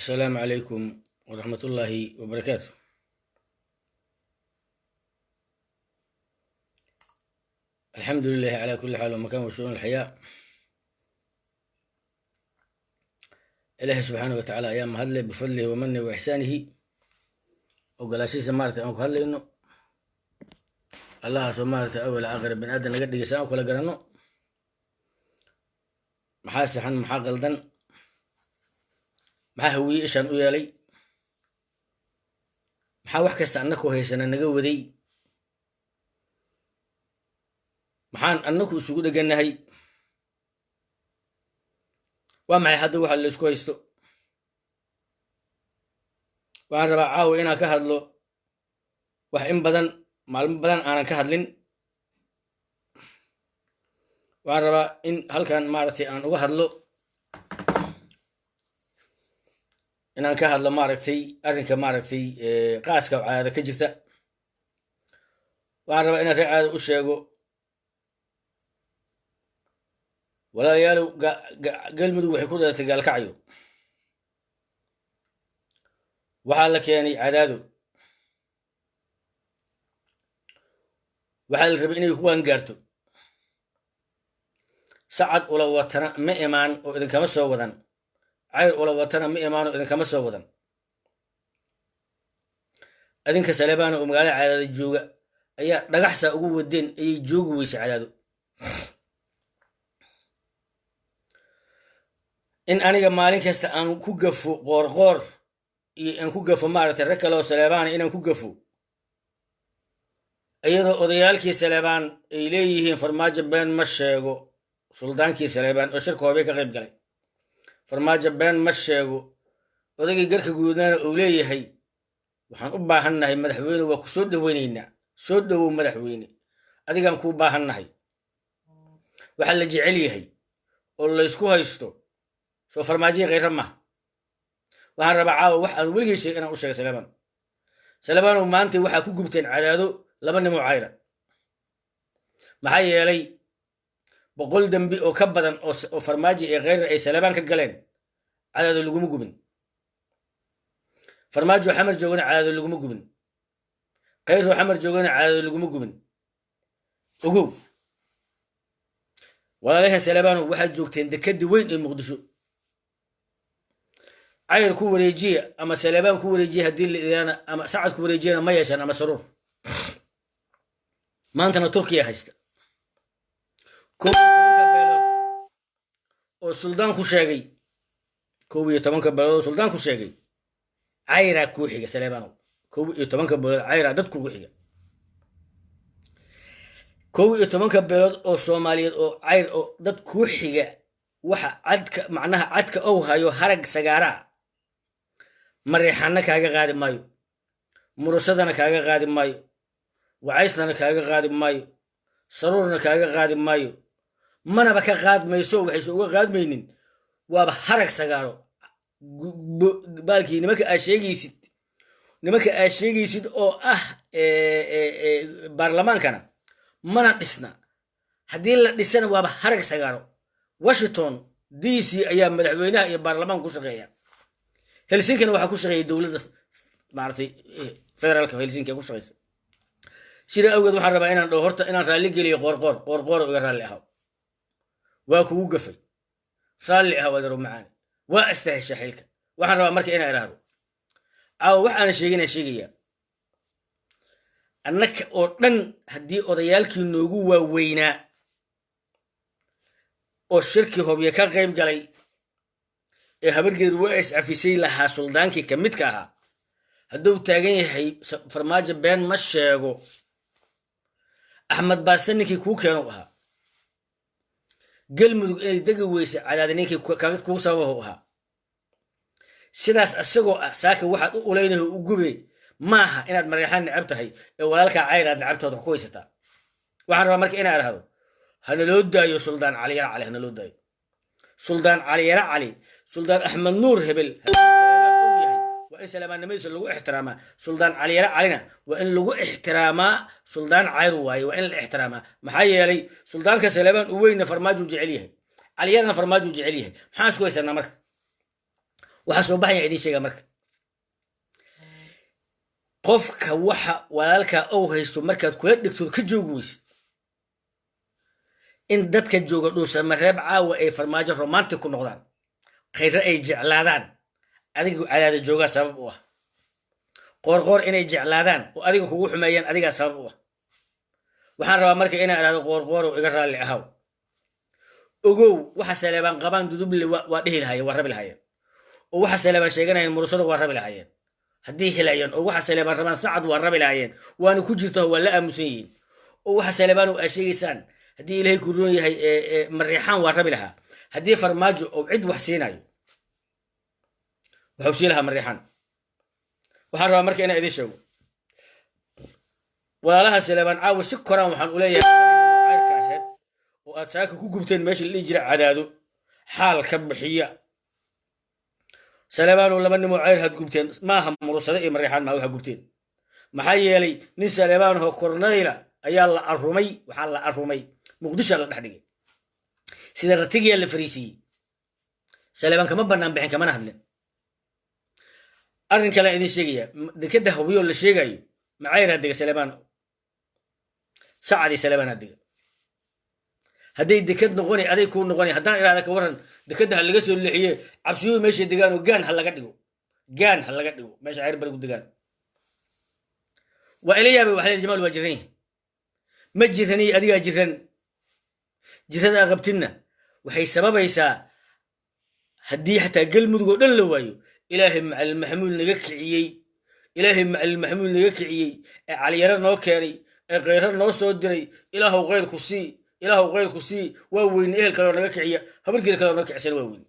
Asalaamu calaykum waraxmatullaahi wabarakaatu. Alxamdu lilahi calaa kulli xaal wamakan wa shu'uun alxayaa. Ilaahay subxaana wa tacaala ayaa mahadleh bifadlihi wamanihi wa ixsaanihi, ogolaashiisa maaragtay aan ku hadlayno. Allahaasoo maaragtay awala aakhira bani aadan naga dhigay saan u kala garanno maxaa saxan, maxaa qaldan, maxaa hawiye ishaan u yeelay, maxaa wax kasta annaku haysana naga waday, maxaan annaku isugu dhegannahay, waa maxay hadda waxa la isku haysto. Waxaan rabaa caawa inaan ka hadlo wax in badan maalmo badan aanan ka hadlin. Waxaan rabaa in halkan maaragtay aan uga hadlo, inaan ka hadlo maaragtay arrinka maaragtay qaaska caadada ka jirta. Waxaan rabaa inaan ree caada u sheego, walaalayaalow, Galmudug waxay ku dhalatay Gaalkacyo, waxaa la keenay Cadaado, waxaa la rabay inay ku qaangaarto. Sacad ula watana ma imaan oo idinkama soo wadan, Cayr ula watana ma imaan oo idinkama soo wadan. Adinka Salebaana oo magaalada Cadaado jooga ayaa dhagaxsaa ugu wadeen, ayay joogi weysay Cadaado. In aniga maalin kasta aan ku gafo Qoorqoor iyo aan ku gafo maaragtay rag kale oo Saleebaana, inaan ku gafo iyadoo odayaalkii Saleebaan ay leeyihiin Farmaajo been ma sheego, suldaankii Saleebaan oo shirka hoobey ka qayb galay Farmaajo been ma sheego, odaygii garka guudnaana uu leeyahay waxaan u baahannahay madaxweyne, waa ku soo dhoweynaynaa, soo dhowow madaxweyne, adigaan kuu baahannahay. Waxaa la jecel yahay oo laysku haysto soo Farmaajihii khayra maaha. Waxaan rabaa caawa wax aan weligay sheeg inaan u sheegay Saleebaan. Saleebaanow, maanta waxaa ku gubteen Cadaado laba nimoo cayra, maxaa yeelay 100 dembi oo ka badan oo Farmaaji ee Khayra ay Saleebaan ka galeen Cadaado laguma gubin. Farmaajo Xamar joogana Cadaado laguma gubin, Khayro Xamar joogana Cadaado laguma gubin. Ogow walaalahan Saleebaanow, waxaad joogteen dekadii weyn ee Muqdisho. Cayr ku wareejiya ama Saleebaan ku wareejiya haddii la idhaana ama Sacad ku wareejiyana ma yeeshaan ama Saruur. Maantana Turkiya haysta 11-ka beelood oo suldaan ku sheegay, 11-ka beelood oo suldaan ku sheegay cayraa kuu xiga. Saleebaanow, 11-ka beelood cayraa dad kugu xiga. 11-ka beelood oo Soomaaliyeed oo cayr oo dad kuu xiga, waxa cadka macnaha cadka ou hayo harag sagaaraa, Mareexana kaaga qaadi maayo, Murusadana kaaga qaadi maayo, Wacaysnana kaaga qaadi maayo, Saruurna kaaga qaadi maayo, manaba ka qaadmayso. Waxayse uga qaadmaynin waaba harag sagaaro. Baalkii nimanka aad sheegaysid, nimanka aad sheegaysid oo ah baarlamaankana mana dhisna, haddii la dhisana waaba harag sagaaro. Washington DC ayaa madaxweynaha iyo baarlamaanka ku shaqeeya, Helsinkina waxaa ku shaqeeya dowladda maaragtay federaalka Helsinki ku shaqeysa. Sidaa awgeed waxaan rabaa inaan dhaho horta inaan raalli geliyo Qoorqoor. Qoorqoor, iga raalli ahaw, waa kugu gafay, raalli ahaw adeero macaani, waa astahesha xilka. Waxaan rabaa marka inaan idhaahdo caawa wax aanan sheeginaan sheegayaa. Annaka oo dhan haddii odayaalkii noogu waaweynaa oo shirkii Hobyo ka qayb galay ee Habargeer waa is cafisay lahaa, suldaankii ka midka ahaa hadduu taagan yahay Farmaajo been ma sheego, Axmed Baaste ninkii kuu keenu ahaa, Galmudug inay degi weysa Cadaadi ninkii kuu sababahu ahaa, sidaas isagoo ah saaka waxaad u ulaynaho u gube maaha inaad Mareexaan necab tahay ee walaalkaa Cayr aad necabtooda wax ku haysataa. Waxaan rabaa marka inaa idhahdo hanaloo daayo suldaan Caliyara Cali, hanaloo daayo suldaan Caliyara Cali. Suldaan Axmed Nuur hebel haddii Saleebaan uu yahay waa in Saleebaannimadiisa lagu ixtiraamaa, suldaan Caliyara Calina waa in lagu ixtiraamaa. Suldaan Cayr waaye, waa in la ixtiraamaa, maxaa yeelay suldaanka Saleebaan u weynna Farmaajuu jecel yahay, Caliyarana Farmaajuu jecel yahay. Maxaan isku haysanaa marka? Waxaa soo baxaya idiin sheega marka, qofka waxa walaalkaa ou haysto markaad kula dhigtood ka joogi weysid, in dadka jooga Dhuusamareeb caawa ay Farmaajo romantic ku noqdaan, Khayre ay jeclaadaan, adiga Cadaada joogaa sabab u ah. Qoorqoor inay jeclaadaan oo adiga kugu xumeeyaan, adigaa sabab u ah. Waxaan rabaa marka inaan idhahdo: Qoorqoorow, iga raalli ahaw. Ogow, waxa Saleebaan qabaan Duduble waa dhihi lahaayeen, waa rabi lahaayeen, oo waxa Saleebaan sheeganayeen Murusada waa rabi lahaayeen haddii helayeen, oo waxa Saleebaan rabaan Sacad waa rabi lahaayeen, waana ku jirta, waa la aamusan yihiin, oo waxa Saleebaan aa sheegaysaan, haddii Ilaahay ku roon yahay, Mariixaan waa rabi lahaa. Haddii Farmaajo oo cid wax siinayo, waxuu sii lahaa Mariixaan. Waxaan rabaa marka inaan idiin sheego, walaalaha Saleebaan, caawa si koraan waxaan u leeyahay: cayrka ahayd oo aad saaka ku gubteen meesha la dhihi jira Cadaado, xaal ka bixiya. Saleebaanoo, laba nimoo cayr had gubteen, maaha Murusade iyo Mariixaan maha waxa gubteen. Maxaa yeelay, nin Saleebaanahoo kornayla ayaa la arumay, waxaa la arumay Muqdisho, la dhex dhigay, sida ratigiyaa la fariisiiyey. Saleebaan kama banaan bixin, kamana hadlin. Arrin kalean idin sheegaya: dekadda Hobyo la sheegayo, macayraa dega? Saleebaan, Sacadii Saleebaanaa dega. Hadday dekad noqonay, aday kuu noqonay. Haddaan idhahda ka warran, dekadda ha laga soo leexiye Cabsiyo meeshay degaan oo gaan ha laga dhigo, gaan ha laga dhigo meesha cayr barigu degaan, waa ila yaabay. Waxa leedahay: Jamaal waa jiran yahay. Ma jiraniyo, adigaa jiran. Jirada qabtidna waxay sababaysaa, haddii xataa Galmudug oo dhan la waayo, Ilaahay Macalin Maxamuud naga kiciyey, Ilaahay Macalin Maxamuud naga kiciyey ee Caliyaro noo keenay ee Khayro noo soo diray, Ilaahow khayrku sii, Ilaahow khayrku sii. Waa weyne ehel kaloo naga kiciya, Habargeer kaloo naga kicisana waa weyne.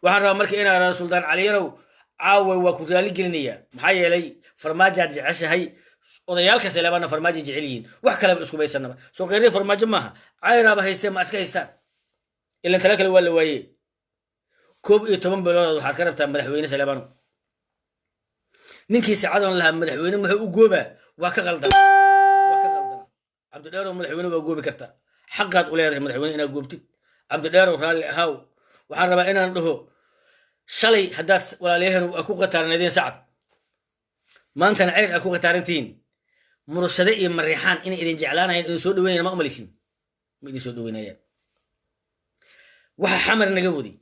Waxaan rabaa marka inaan idhahdo: Suldaan Caliyarow, caawa waa ku raali gelinayaa. Maxaa yeelay, Farmaajaad jeceshahay, odayaalka Saleebaanna Farmaajo jecel yihiin, wax kaleba iskumaysanaba. Soo khayriya Farmaajo maaha, cayraaba haystee, ma iska haystaan? Ilan tala kale waa la waaye. 11 biloodood waxaad ka rabtaa madaxweyne Saleebaano. Ninkii sacadoon lahaa madaxweyne muxuu u goobaa? Waa ka qaldan, waa ka qaldan. Cabdidheerow, madaxweyne waa goobi kartaa, xaqaad u leedahay madaxweyne inaad goobtid. Cabdidheerow, raalli ahaaw. Waxaan rabaa inaan dhaho: shalay haddaad walaalyahan ku khataarnaydeen Sacad, maantana ceyr aa ku khataarantihiin, Mursade iyo Mariixaan inay idin jeclaanayaan, idin soo dhaweynayaan, ma umalaysiin? Ma idin soo dhaweynayaan. Waxa Xamar naga waday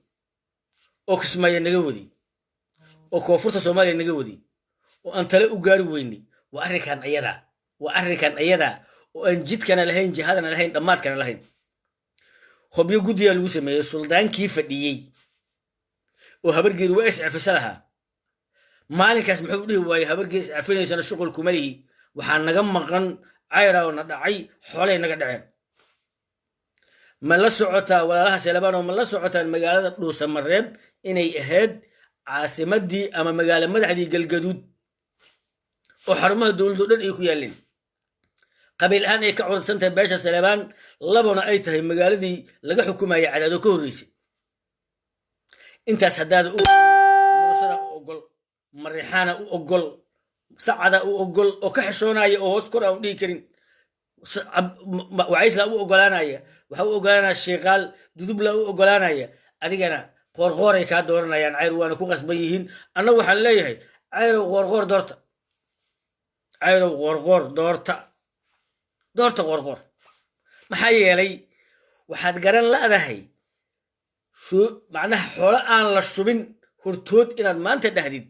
oo Kismaayo naga waday oo koonfurta Soomaaliya naga waday oo aan tale u gaari weynay waa arrinkan ayadaa, waa arrinkan ayadaa oo aan jidkana lahayn, jihadana lahayn, dhammaadkana lahayn. Hobyo guddigaa lagu sameeyey. Suldaankii fadhiyey oo Habargeer waa iscafisa lahaa maalinkaas, muxuu dhihi waayey? Habargeer iscafinaysana shuqul kuma lihi, waxaa naga maqan cayraw na dhacay, xoolay naga dhaceen. Ma la socotaa, walaalaha Saleebaan, ma la socotaan magaalada Dhuusamareeb inay ahayd caasimadii ama magaalo madaxdii Galgaduud oo xarumaha dowladdo dhan ay ku yaaleen, qabiil ahaan ay ka cudursan tahay beesha Saleebaan, labona ay tahay magaaladii laga xukumayay Cadaado ka horreysay? Intaas haddaada u Murusada u ogol, Marixaana u ogol, Sacada u ogol oo ka xishoonaya oo hoos kor aan u dhihi karin, Wacaysla u ogolaanaya, waxa u ogolaanaya Shiiqaal, Dudubla u ogolaanaya, adigana Qoorqooray kaa dooranayaan cayr, waana ku qasban yihiin. Annagu waxaan leeyahay: cayrow, Qoorqoor doorta. Cayrow, Qoorqoor doorta, doorta Qoorqoor. Maxaa yeelay, waxaad garan la'dahay macnaha xoolo aan la shubin hortood inaad maanta dhahdid,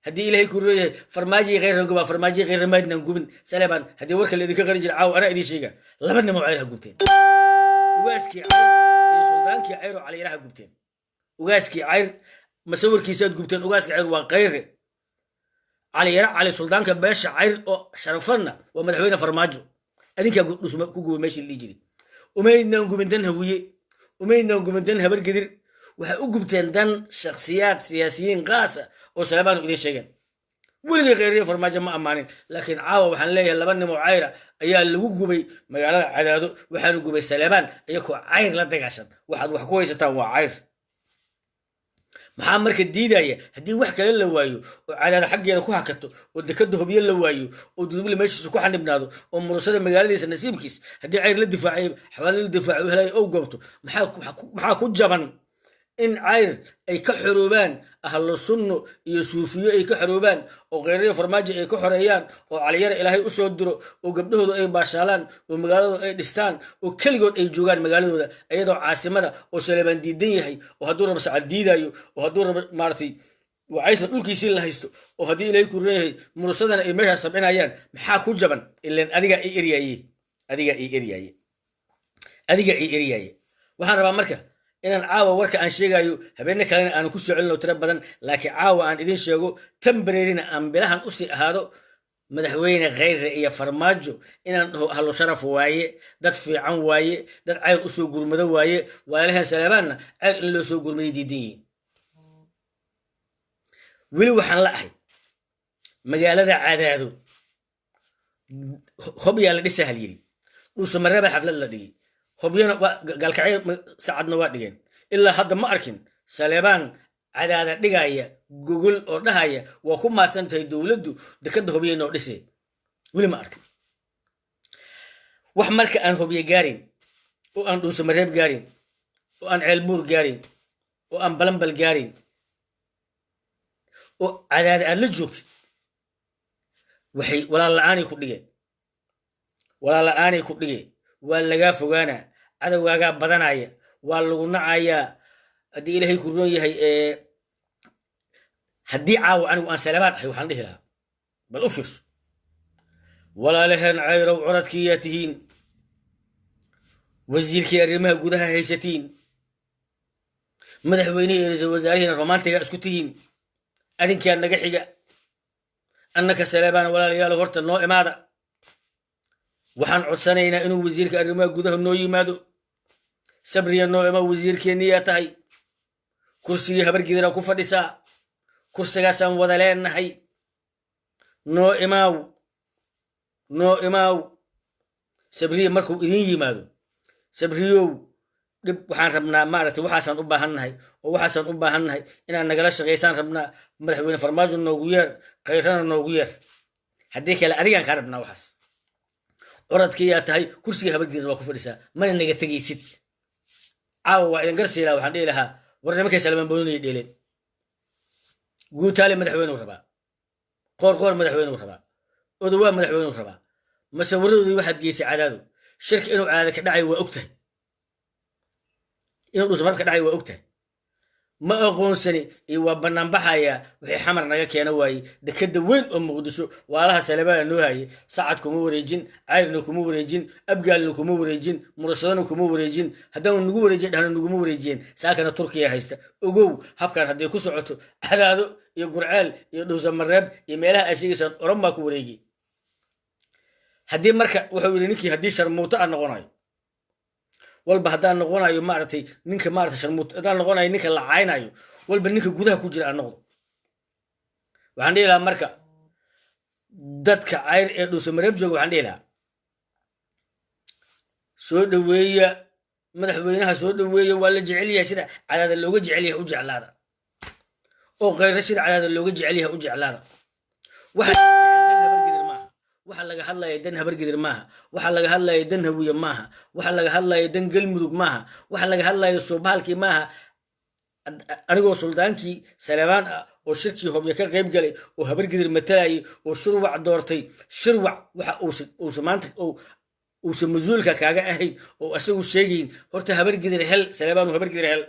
haddii Ilahay ku leeyahay Farmaajiyi khayran gubaa, Farmaajiyi khayra maadnan gubin. Saleebaan, haddii warka la idinka qarin jira, caawa anaa idiin sheega: laba nimo cayr ha gubteen, ugaaskii cayr iyo suldaankii cayr oo Caliyaraha gubteen. Ugaaskii cayr masawirkiisaad gubteen. Ugaaska cayr waa Khayre Caliyara Cali, suldaanka beesha cayr oo sharafanna waa madaxweyne Farmaajo. Adinkaa dhusma ku gubay meeshii la dhihi jiray. Umaydnaan gubin dan Hawiye, umaydnaan gubin dan Habargedir, waxay u gubteen dan shakhsiyaad siyaasiyiin qaasa oo Saleebaanu idiin sheegeen. Weligay khayriya Farmaajo ma ammaanin, laakiin caawa waxaan leeyahay laba nimoo cayra ayaa lagu gubay magaalada Cadaado. Waxaanu gubay Saleebaan iyakoo cayr la dagaashan. Waxaad wax ku haysataan waa cayr. Maxaa marka diidaya, haddii wax kale la waayo oo Cadaado xaggeeda ku hakato oo dekada Hobyo la waayo oo Duduble meeshiisa ku xanibnaado oo Murusada magaaladiisa nasiibkiis, haddii cayr la difaacay, Xawaalo la difaacay u helayo oo goobto, maxaa ku jaban? In Cayr ay ka xoroobaan Ahlu Sunno iyo Suufiyo, ay ka xoroobaan oo Kheyriyo Farmaajo ay ka xoreeyaan, oo Caliyara Ilaahay u soo diro, oo gabdhahooda ay baashaalaan, oo magaaladooda ay dhistaan, oo keligood ay joogaan magaaladooda, iyadoo caasimada oo Saleebaan diidan yahay, oo hadduu rabo Sacad diidayo, oo hadduu rabo maaragtay Wacaysna dhulkiisii la haysto, oo haddii Ilaahay ku ran yahay Murusadana ay meeshaas sabcinayaan, maxaa ku jaban? Ilan adigaa i eryaaye, adigaa i eryaaye, adigaa i eryaaye. Waxaan rabaa marka inaan caawa warka aan sheegayo habeenne kalena aanan ku soo celino tiro badan, laakiin caawa aan idin sheego, temporary-na aan bilahan usii ahaado madaxweyne Kheyre iyo Farmaajo, inaan dhaho ahlu sharaf waaye, dad fiican waaye, dad Cayr usoo gurmado waaye. Walaalahan Saleebaanna Cayr in loo soo gurmaday diidan yihiin. Weli waxaan la ahay magaalada Cadaado Hobyaa la dhisa hal yiri, Dhuusamareeba xaflad la dhigay, Hobyana Gaalkacyo Sacadna waa dhigeen. Ilaa hadda ma arkin Saleebaan Cadaada dhigaya gogol oo dhahaya waa ku maadsan tahay dowladdu dekadda Hobye noo dhisee. Weli ma arkin wax. Marka aan Hobye gaarin, oo aan Dhuusamareeb gaarin, oo aan Ceelbuur gaarin, oo aan Balambal gaarin, oo Cadaada aad la joogtid, waxay walaal la-aanay ku dhigeen, walaal la-aanay ku dhigeen. Waa lagaa fogaanaa, cadowgaagaa badanaya, waa lagu nacayaa. Haddii Ilaahay ku roon yahay, haddii caawa anigu aan Salebaan ahay, waxaan dhihi lahaa: bal u fiirso walaalaheen Cayrow, curadkiiyaa tihiin, wasiirkii arrimaha gudaha haysatiin, madaxweynihii ra-iisul wasaarihiina romantiga isku tihiin, adinkaa naga xiga annaka Saleebaan. Walaalayaal, horta noo imaada. Waxaan codsanaynaa inuu wasiirka arrimaha gudaha noo yimaado. Sabriya, noo ima. Wasiirkeenniyaa tahay, kursigii Habargidira ku fadhisaa, kursigaasaan wada leenahay. Noo imaaw, noo imaaw. Sabriye markuu idin yimaado, Sabriyow, dhib waxaan rabnaa maaragtay, waxaasaan u baahannahay oo waxaasaan u baahannahay inaad nagala shaqaysaan rabnaa. Madaxweyne Farmaajo noogu yeer, Khayrana noogu yeer. Haddii kale adigaan kaa rabnaa waxaas. Curadkiyaa tahay, kursigii Habargidira waa ku fadhisaa, mana naga tegaysid. Caawa waa idin garsii lahaa. Waxaan dhihi lahaa: war nimankay Salmaan booniyay dheeleen. Guutaale madaxweynuu rabaa, Qoor Qoor madaxweynuu rabaa, Odowaa madaxweynuu rabaa. Masawiradoodii waxaad geysay Cadaado. Shirka inuu Cadaado ka dhacay waa og tahay, inuu Dhuusamareeb ka dhacay waa og tahay. Ma aqoonsani iyo waa banaanbaxayaa wixii Xamar naga keena waayey. Dekeda weyn oo Muqdisho waalaha Salebaana noo hayay, Sacad kuma wareejin, Cayrna kuma wareejin, Abgaalna kuma wareejin, Murasadana kuma wareejin. Haddaan nagu wareejin dhahna, naguma wareejiyeen. Saakana Turkiya haysta. Ogow, habkan hadday ku socoto, Cadaado iyo Gurceel iyo Dhuusamareeb iyo meelaha ay sheegaysaan oran baa ku wareegi. Haddii marka wuxuu yidhi ninkii, haddii sharmuuto aan noqonayo walba, haddaan noqonayo maaragtay ninka maaragtay sharmuuto, haddaan noqonayo ninka la caynayo walba, ninka gudaha ku jira aan noqdo. Waxaan dhihi lahaa marka dadka Cayr ee Dhuusamareeb jooga, waxaan dhihi lahaa: soo dhoweeya madaxweynaha, soo dhoweeya. Waa la jecel yahay. Sida Cadaada looga jecel yahay u jeclaada, oo Khayre sida Cadaada looga jecel yahay u jeclaada. Waxa isjecel dan Habargidir maaha. Waxa laga hadlaya dan Habargidir maaha. Waxa laga hadlaya dan Hawiye maaha. Waxa laga hadlaya dan Galmudug maaha. Waxa laga hadlaya soobaalkii maaha. Anigoo suldaankii Saleebaan ah oo shirkii Hobyo ka qayb galay oo Habargidir matalayay oo Shirwac doortay, Shirwac waxa uusa maanta uusan mas-uulka kaaga ahayn oo isagu sheegayn. Horta Habargidir hel, Saleebaan, Habargidir hel,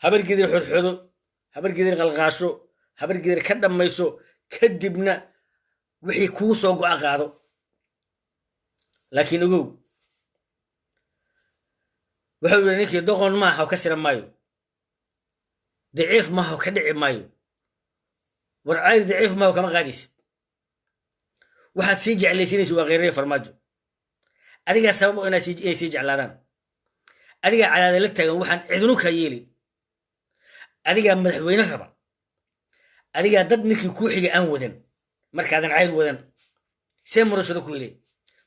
Habargidir xodxodo, Habargidir qalqaasho, Habargidir ka dhammayso, kadibna wixii kuu soo go'a qaado. Laakiin ogow, wuxuu yidhi ninkii: doqon maaha oo ka sira maayo, daciif maaha oo ka dhici maayo. War Cayr daciif maaha oo kama qaadaysid. Waxaad sii jeclaysiinaysa waa Kheyriya Farmaajo. Adigaa sabab o inay sii jeclaadaan. Adigaa Cadaada la taagan waxaan cidinu kaa yeelin. Adigaa madaxweyne raba. Adigaa dad ninkii kuu xiga aan wadan. Markaadan Cayr wadan, see Murashado ku helay?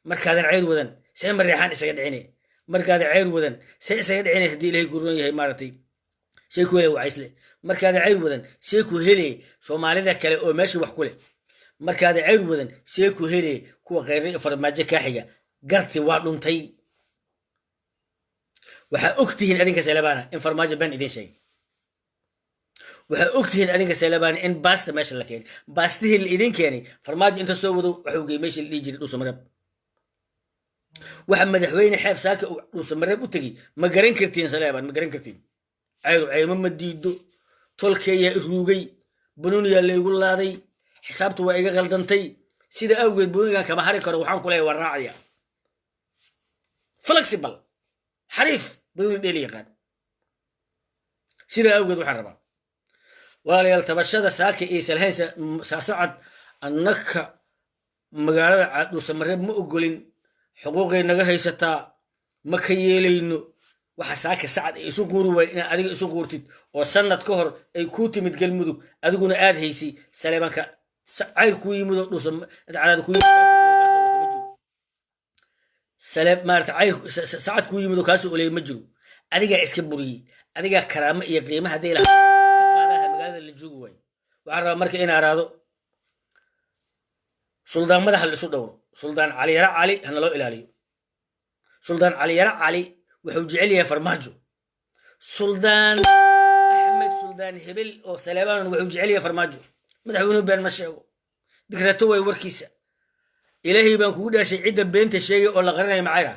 Markaadan Cayr wadan, see Mareexaan isaga dhicine? Markaadan Cayr wadan, see isaga dhicine? Haddii Ilahay ku ron yahay maaragtay, see ku helay Wacaysle? Markaadan Cayr wadan, see ku hele Soomaalida kale oo meesha wax ku leh? Markaadan Cayr wadan, see ku hele kuwa Kheyre iyo Farmaajo kaa xiga? Garti waa dhuntay. Waxaa og tihiin adinka Salebaana in Farmaajo ben idin sheegay. Waxaa ogtihiin adinka Saleebaan in baasta meesha la keenay, baastihii la idin keenay Farmaajo inta soo wado waxuu geeyey meeshii la dhihi jiray Dhuusamareeb. Waxa madaxweyne Xeef saaka uu Dhuusamareeb u tegey ma garan kartiin, Saleebaan, ma garan kartiin. Cayru caymo ma diido. Tolkeeyaa i ruugay, banuuniyaa laygu laaday, xisaabtu waa iga qaldantay. Sida awgeed bunigan kama hari karo. Waxaan ku leeyahay waa raacaya, flexible, xariif banuuni dheeli yaqaan. Sidaa awgeed waxaan rabaa, walaalayaal, tabashada saaka iyo salhaynsa Saasacad, annaka magaalada Dhuusamareeb ma ogolin, xuquuqay naga haysataa, ma ka yeelayno. Waxa saaka Sacad ay isu quuri waay inaad adiga isu quurtid, oo sanad ka hor ay kuu timid Galmudug, adiguna aad haysay Saleebanka cayr kuu yimid oo Dhuusacadaad kuu yimid, ma jiro saleeb maarata cayr Sacad kuu yimid oo kaasoo oleeyay ma jiro. Adigaa iska buriyey, adigaa karaamo iyo qiimaha hadday lahaa ka qaadaha magaalada la joogi waayo. Waxaan rabaa marka in araado suldaan madaxa la isu dhowro. Suldaan Caliyaro Cali hana loo ilaaliyo. Suldaan Caliyaro Cali wuxuu jecel yahay Farmaajo. Suldaan Axmed, Suldaan hebel oo Saleebaan wuxuu jecel yahay Farmaajo. Madaxweynuhu been ma sheego, dikrato way warkiisa. Ilaahay baan kugu dhaashay, cidda beenta sheegay oo la qarinaya macayra,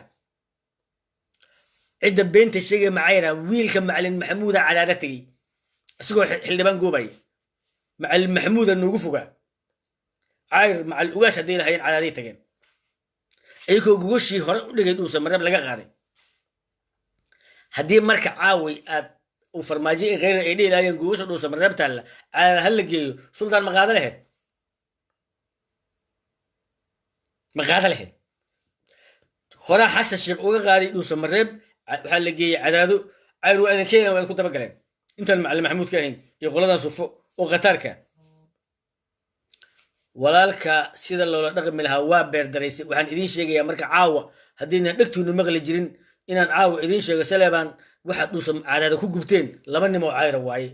cidda beenta sheegay macayra. Wiilka Macalin Maxamuuda Cadaada tegey isagoo xildhibaan goobaya. Macalin Maxamuuda noogu fogaa Cayr macal ugaas hadday lahayeen Cadaaday tageen, iyagoo gogashii hore u dhigay Dhuusa Mareeb laga qaaday. Haddii marka caaway aad uu Farmaajo i kheyran ay dhihi lahaayeen gogasha Dhuusa Mareeb taalla Cadaada ha la geeyo, suldaan ma qaada lahayd? Ma qaada lahayd? Horaa Xasan Sheekh uga qaaday Dhuusa Mareeb, waxaa la geeyey Cadaado. Cayr waa idin keenan, waa idinku dabagaleen intaan Macalin Maxamuud ka ahayn iyo qoladan Sufo oo Khataarka. Walaalka sida loola dhaqmi lahaa waa beerdaraysay. Waxaan idiin sheegayaa marka caawa, haddiinan dhegtiinu maqli jirin, inaan caawa idiin sheego: Saleebaan, waxaad Dhuusa Cadaada ku gubteen laba nim oo Cayra waaye.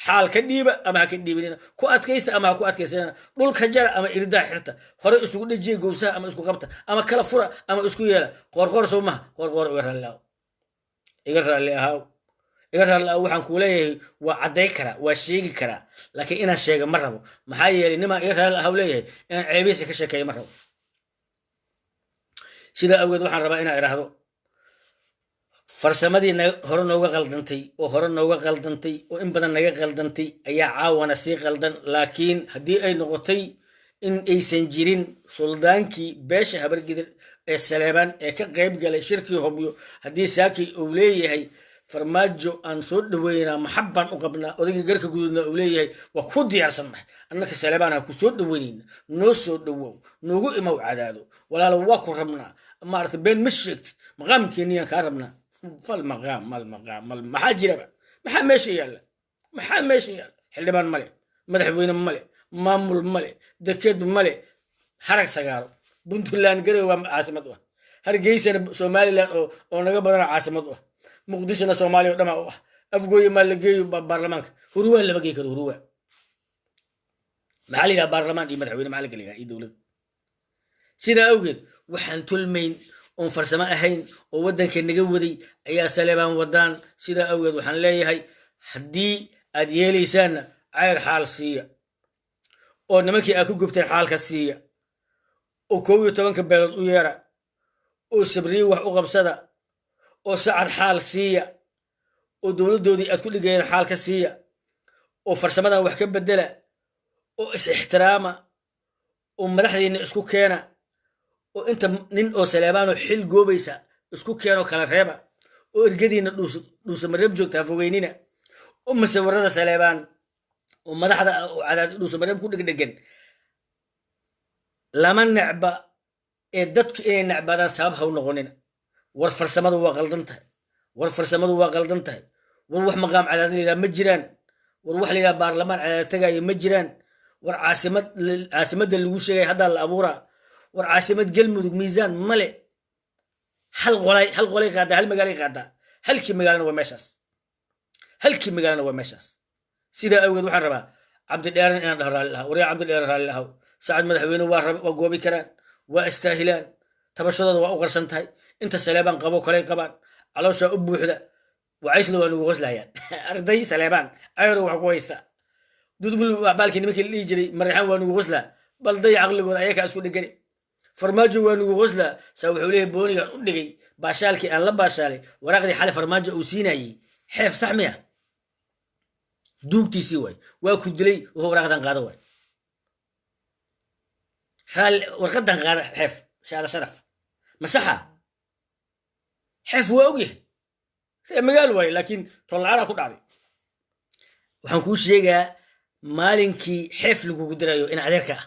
Xaal ka dhiiba ama ha ka dhiibinina, ku adkaysta ama ha ku adkaysanina, dhulka jara ama irdaa xirta, hore isugu dhejiya gowsaha ama isku qabta ama kala fura ama isku yeela. Qoorqoor soo maha? Qoorqoor, iga raalli ahaw, iga raalli ahaw, iga raalli ahaw. Waxaan kuu leeyahay waa cadday karaa, waa sheegi karaa, laakiin inaan sheega ma rabo. Maxaa yeelay, nimaan iga raalli ahaw leeyahay inaan ceebihiisa ka sheekeeyo ma rabo. Sidaa awgeed waxaan rabaa inaan idhaahdo farsamadii hore nooga qaldantay oo hore nooga qaldantay oo in badan naga qaldantay ayaa caawana sii qaldan. Laakiin haddii ay noqotay in aysan jirin suldaankii beesha Habargidir ee Saleebaan ee ka qayb galay shirkii Hobyo, haddii saakii uu leeyahay Farmaajo aan soo dhaweynaa, maxabbaan u qabnaa, odaygii garka guduudna uu leeyahay waa ku diyaarsannahay, annaka Saleebaan ha ku soo dhaweynayna, noo soo dhawow, noogu imow Cadaado, walaalo, waa ku rabnaa, maarata been ma sheegtid, maqaamkeenniyaan kaa rabnaa. Fal maqaam mal maqaam mal maxaa jiraba? Maxaa meesha yaalla? Maxaa meesha yaalla? Xildhibaan male, madaxweyne male, maamul male, deked male, harag sagaaro. Puntland Garowe waa caasimad u ah, Hargeysana Somaliland oo naga badana caasimad u ah, Muqdishona Soomaaliya o dhama u ah. Afgooye maa la geeyo baarlamaanka? Huruwaa lama gey karo. Huruwaa maxaa la yidhaha? Baarlamaan iyo madaxweyne maxaa la kala yidhaha iyo dowlad? Sidaa awgeed waxaan tolmayn oon farsamo ahayn oo waddanka naga waday ayaa Saleebaan wadaan. Sidaa awgeed waxaan leeyahay, haddii aad yeelaysaanna Cayr xaal siiya, oo nimankii aad ku gubteen xaalka siiya, oo 11-ka beelood u yeera, oo Sabriye wax u qabsada, oo Sacad xaal siiya, oo dowladdoodii aad ku dhigayeen xaal ka siiya, oo farsamadan wax ka bedela, oo is-ixtiraama, oo madaxdiinna isku keena, oo inta nin oo Saleebaanoo xil goobaysa isku keenoo kala reeba, oo ergadiinna Dhuusamareeb joogta ha fogeynina, oo masawirada Saleebaan oo madaxda oo Cadaad Dhuusamareeb ku dhegdhegan lama necba ee dadku inay necbaadaan sabab ha u noqonina. War farsamadu waa qaldan tahay, war farsamadu waa qaldan tahay. War wax maqaam Cadaad la yidhaha ma jiraan. War wax la yidhaha baarlamaan Cadaad tagaaya ma jiraan. War caasimad, caasimadda lagu sheegaya haddaa la abuuraa. War caasimad Galmudug miisaan male. Hal qolay, hal qolay qaadaa, hal magaalay qaadaa, halkii magaalana waa meeshaas, halkii magaalana waa meeshaas. Sidaa awgeed waxaan rabaa Cabdidheeran inaan dhaho raalli lahaa. Waryaa Cabdidheeran, raalli lahaw. Sacad madaxweyne waa goobi karaan, waa istaahilaan, tabashadooda waa u qarsan tahay. Inta Saleebaan qabo kalay qabaan, calooshaa u buuxda. Wacaysna waa nugu qoslayaan. Arday Saleebaan Cayro wax ku haysta, Dudubl baalkii nimankii la dhihi jiray Marixaan waa nugu qoslaa. Bal day caqligooda, ayakaa isku dhegani. Farmaajo waa nugu qoslaa. Saa wuxuu leeyahay boonigaan u dhigay baashaalkii aan la baashaalay, waraaqdii xalay Farmaajo uu siinayey Xeef. Sax miya? Duugtiisii waay, waa ku dilay. Wuxuu waraaqdan qaada waay, warqadan qaada Xeef, shaada sharaf ma saxa? Xeef waa ogyahay, see magaal waaye, laakiin tollaanaa ku dhacday. Waxaan kuu sheegaa, maalinkii Xeef lagugu dirayo in adeerka ah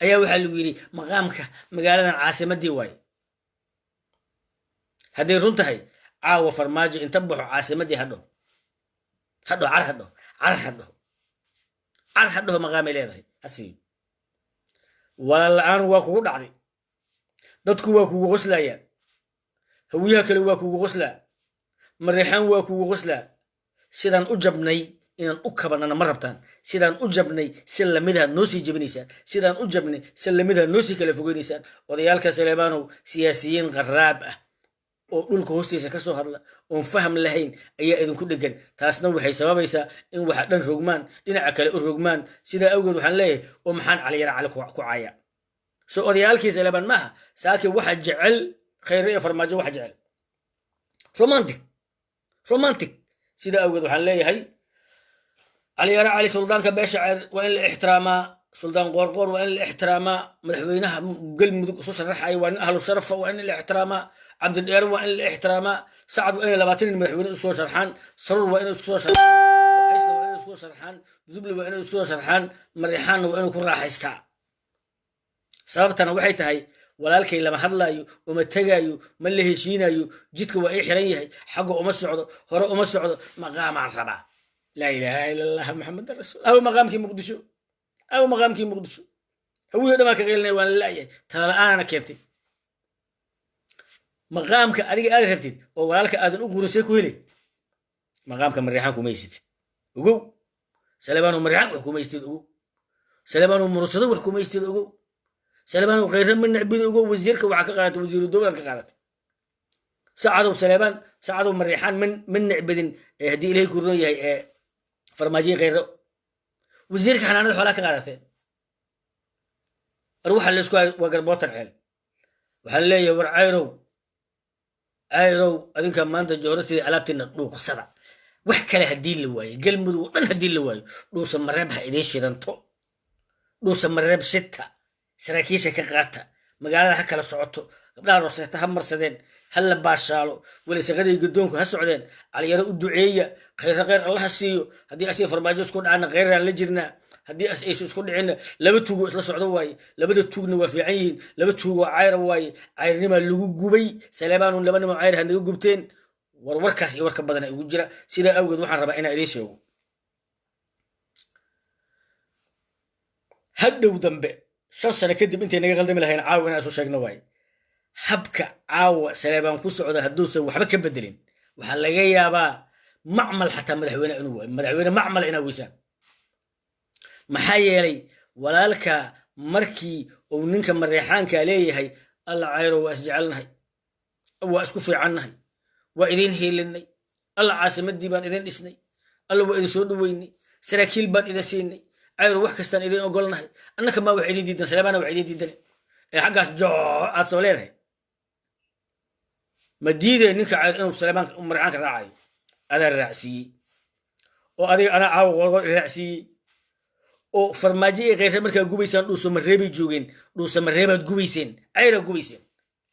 ayaa waxaa lagu yidhi maqaamka magaaladan caasimadii waaye. Hadday run tahay, caawa Farmaajo inta baxo caasimadii hadho, hadho, car hadho, car hadho, car hadhaho, maqaamay leedahay ha siiyo. Walaal la-aan waa kugu dhacday. Dadku waa kugu qoslayaan, Hawiyaha kale waa kugu qoslaa, Mareexaan waa kugu qoslaa. Sidaan u jabnay inaan u kabanana ma rabtaan. Sidaan u jabnay si lamidaad noo sii jebinaysaan. Sidaan u jabnay si lamidaad noo sii kala fogeynaysaan. Odayaalka Saleebaanow, siyaasiyiin qaraab ah oo dhulka hoostiisa ka soo hadla oon faham lahayn ayaa idinku dhegan. Taasna waxay sababaysaa in waxa dhan rogmaan, dhinaca kale u rogmaan. Sidaa awgeed waxaan leeyahay, oo maxaan Caliyara Cali ku caaya? So odayaalkii Saleebaan maaha. Saaki waxa jecel Khayre iyo Farmaajo, waxa jecel romantic, romantic. Sidaa awgeed waxaan leeyahay, Caliyare Cali, suldaanka beesha Ceer, waa in la ixtiraamaa. Suldaan Qoorqoor waa in la ixtiraamaa. Madaxweynaha Galmudug isu sharaxaya waa nin ahlu sharafa, waa in la ixtiraamaa. Cabdidheer waa in la ixtiraamaa. Sacad waa inay 20 nin madaxweyne isku soo sharxaan. Sarur waa inay isku soo sharxaan. Wacaysna waa inay isku soo sharxaan. Duduble waa inay isku soo sharxaan. Marixaanna waa inuu ku raaxaystaa. Sababtana waxay tahay, walaalkay lama hadlaayo, uma tegaayo, ma la heshiinayo. Jidka waa ii xiran yahay, xagga uma socdo, hore uma socdo. Maqaamaan rabaa. Laa ilaaha ila Allah, Maxamed rasuul. Aw maqaamkii Muqdisho, aw maqaamkii Muqdisho. Hawiyo dhan baan ka qeylinaya, waan la la'yahay. Tala la-aanana keentay. Maqaamka adiga aad rabtid oo walaalka aadan u qurin, see ku helay? Maqaamka Mariixaan kuma haysatid, ogow. Salebaanu Mariixaan wax kuma haystid, ogow. Salebaanu Murursado wax kuma haystid, ogow. Salebaanu Khayre ma necbid, ogow. Wasiirka waxaa ka qaadatay, wasiiru dowlad ka qaadatay. Sacadow Saleebaan, Sacadow Mariixaan ma necbidin. Haddii Ilahay ku ron yahay, ee Farmaajiyi Khayro wasiirka xanaanada xoolaha ka qaadateen. Ar waxa laysku hayo waa garbootan ceel. Waxaan leeyahay, war Cayrow, Cayrow, adinka maanta joorasida alaabtiina dhuuqsada. Wax kale haddii la waayo, Galmudug oo dhan haddii la waayo, Dhuusa Mareeb ha idiin shidanto. Dhuusa Mareeb shita, saraakiisha ka qaata, magaalada ha kala socoto, gabdhaha roseeta ha marsadeen, ha la baashaalo, walisaqadii guddoonku ha socdeen. Caliyaro u duceeya, Khayre khayr Allaha siiyo. Haddii asiga Farmaajo isku dhacana, khayraan la jirnaa. Haddii as aysu isku dhicinna, laba tuugo isla socdo waaye. Labada tuugna waa fiican yihiin. Laba tuug waa cayra waaye. Cayrnimaa lagu gubay. Saleebaanun laba nimo cayr ha naga gubteen. War warkaas iyo warka badana igu jira. Sidaa awgeed waxaan rabaa inaan idiin sheego, hadhow dambe 5 sano kadib intay naga qaldami lahayn, caawa inaan isu sheegno waaye. Habka caawa Saleebaan ku socda hadduusan waxba ka bedelin, waxaa laga yaabaa macmal xataa madaxweyne inuu waayo, madaxweyne macmal inaa weysaan. Maxaa yeelay, walaalka markii uu ninka Mareexaanka leeyahay, "Alla Cayro, waa isjecelnahay, waa isku fiicannahay, waa idiin hiilinay, alla caasimadii baan idin dhisnay, alla waa idin soo dhoweynay, saraakiil baan idin siinay, Cayro wax kastaan idin ogolnahay, annaka maa wax idin diidan, Saleebaana wax idin diidan," ee xaggaas joo aad soo leedahay, ma diidee ninka Cayr inuu Saleebaan Mareexaanka raacayo? Adaa raacsiiyey oo adiga anaa caawa Qoorqoor raacsiiyey oo Farmaajo iyo Khayre markaa gubaysaan Dhuuso Mareebay joogeen. Dhuuso Mareebaad gubayseen, Cayraad gubayseen,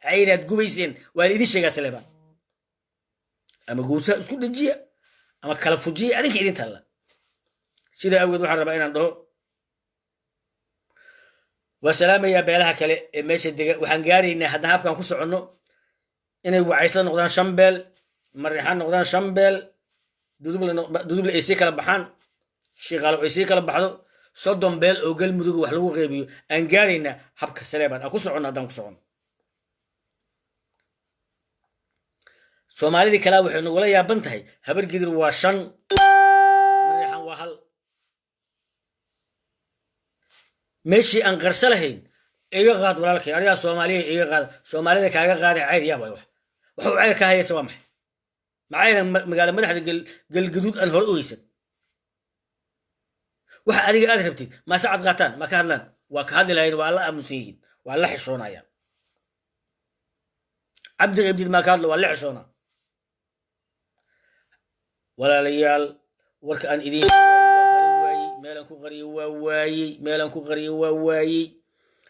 Cayraad gubayseen. Waa la idin sheegaa. Saleebaan ama guusaha isku dhejiya ama kala fujiya, adinka idin taalla. Sidaa awgeed waxaan rabaa inaan dhaho, waa salaamayaa beelaha kale ee meesha dega. Waxaan gaaraynaa haddaan habkan ku soconno inay Wacaysla noqdaan shan beel, Mariixaan noqdaan shan beel, Duduble ay sii kala baxaan, Shiiqaalo ay sii kala baxdo, 30 beel oo Galmudug wax lagu qeybiyo aan gaaraynaa. Habka Saleebaan aan ku soconno haddaan ku soconno, Soomaalidii kalaa waxay nagula yaaban tahay. Habar Gidir waa shan, Mariixaan waa hal. Meeshii aan qarso lahayn, iga qaad walaalkay, adigaa Soomaaliya iga qaad, Soomaalida kaaga qaaday. Cayr yaab wax, wuxuu Cayr ka hayaysa waa maxay? Maxayna magaalo madaxda Galgaduud aan hore u haysan? Waxa adiga aad rabtid maa sacad qaataan, ma ka hadlaan? Waa ka hadli lahayn, waa la aamusan yihiin, waa la xishoonayaan. Cabdi Qaybdiid maa ka hadlo? Waa la xishoonaa. Walaalayaal, warka aan idiin qari waayey, meelaan ku qariyo waa waayey, meelaan ku qariyo waa waayey.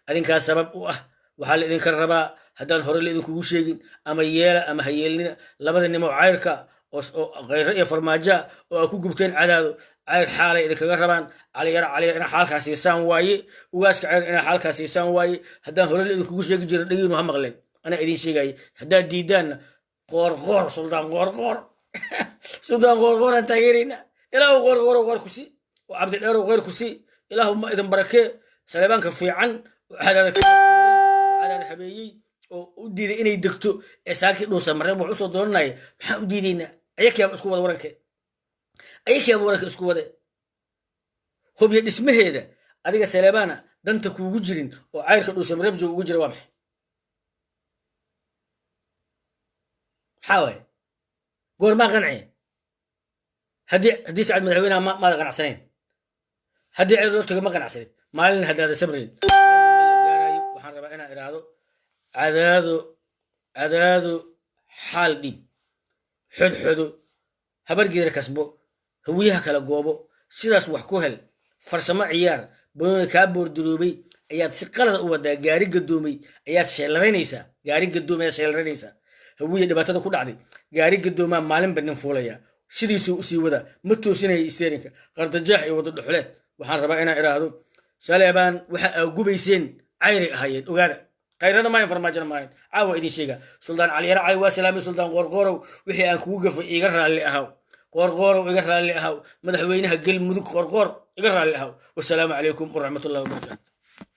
Adinkaa sabab u ah. Waxaa la idinka rabaa, haddaan hore la idinkugu sheegin, ama yeela ama ha yeelnina, labada nimo Cayrka oo Khayre iyo Farmaajoa oo aa ku gubteen Cadaado, Cayr xaalay idinkaga rabaan. Caliyara, Caliyar inaa xaalkaa siisaan waaye. Ugaaska Cayr inaa xaalkaa siisaan waaye. Haddaan hore la idinkugu sheegi jirin, dhagiinu ha maqleen, anaa idin sheegaya. Haddaad diidaanna, Qoorqoor, Suldaan Qoorqoor, Suldaan Qoorqooraan taageeraynaa. Ilaahu Qoorqoorow khayr ku sii, oo Cabdidheerow khayr ku sii. Ilaahu ma idin barakee. Saleebaanka fiican oo Cadaada Cadaada habeeyey oo u diiday inay degto ee saakii Dhuusa Mareeb wax usoo doonanaya, maxaan u diidaynaa? Ayakayaaba isku wada waranke, ayakayaaba waranka isku wade. Hobyo dhismaheeda adiga Saleebaana danta kuugu jirin oo Cayrka Dhuusa Mareeb jooga ugu jira waa maxay? Maxaa waaye? Goormaa qanciya? Haddii Sacad madaxweynaha maada qanacsanayn, haddii Ceyr loo tago ma qanacsanid, maalin haddaada samrayn la gaarayo. Waxaan rabaa inaan idhaahdo Cadaado, Cadaado xaal dhiib, xodxodo, Habargeeda kasbo, Hawiyaha kala goobo, sidaas wax ku hel. Farsamo ciyaar banooni kaa boorduroobay ayaad si qalada u wadaa. Gaari gadoomay ayaad sheelaraynaysaa, gaari gadoomay ayaad sheelaraynaysaa. Hawiya dhibaatada ku dhacday, gaari gadoomaa maalinba nin fuulaya, sidiisuu usii wadaa, ma toosinaya isteerinka, qardajaax iyo wado dhuxuleed. Waxaan rabaa inaan idhaahdo, Saleebaan waxa aa gubayseen Cayray ahaayeen, ogaada. Khayrana maayan, Farmaajona maayan. Caawa idin sheega, Suldaan Caliyara Cali waa salaamay. Suldaan Qoorqoorow, wixii aan kugu gafay iga raalli ahaw. Qoorqoorow, iga raalli ahaw. Madaxweynaha Galmudug Qoorqoor, iga raalli ahaw. Wasalaamu calaykum waraxmatullahi wabarakaatu.